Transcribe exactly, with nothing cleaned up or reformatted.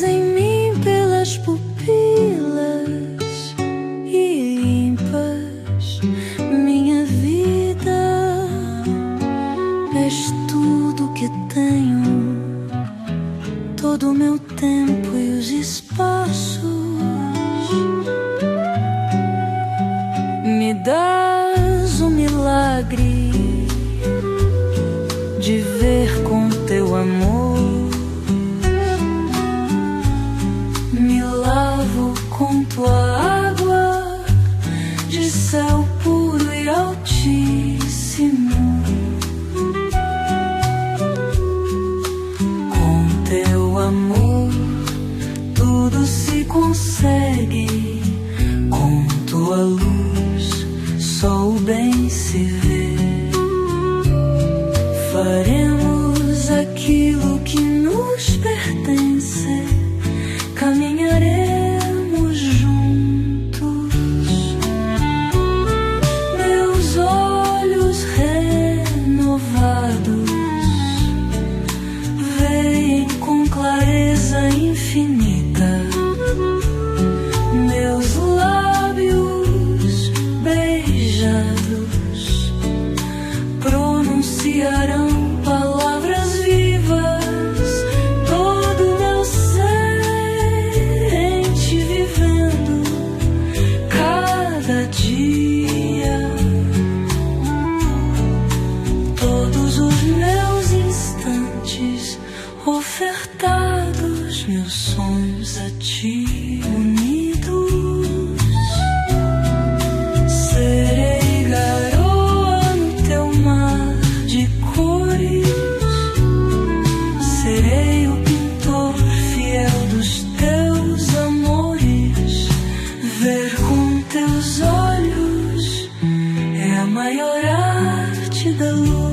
em mim pelas pupilas e limpas minha vida. És tudo que tenho, todo o meu tempo e os espaços. Me dás o milagre de ver com teu amor. Me lavo com tua água de céu puro e altíssimo. Com teu amor, tudo se consegue. Com tua luz, só o bem se vê. Faremos aquilo que nos pertence. Caminharemos juntos. Meus olhos renovados veem com clareza infinita. Meus lábios beijados pronunciarão palavras vivas. Todo meu ser em ti vivendo cada dia. Todos os meus instantes ofertados, meus sonhos a ti unidos. Serei garoa no teu mar de cores. Serei o pintor fiel dos teus amores. Ver com teus olhos é a maior arte da luz.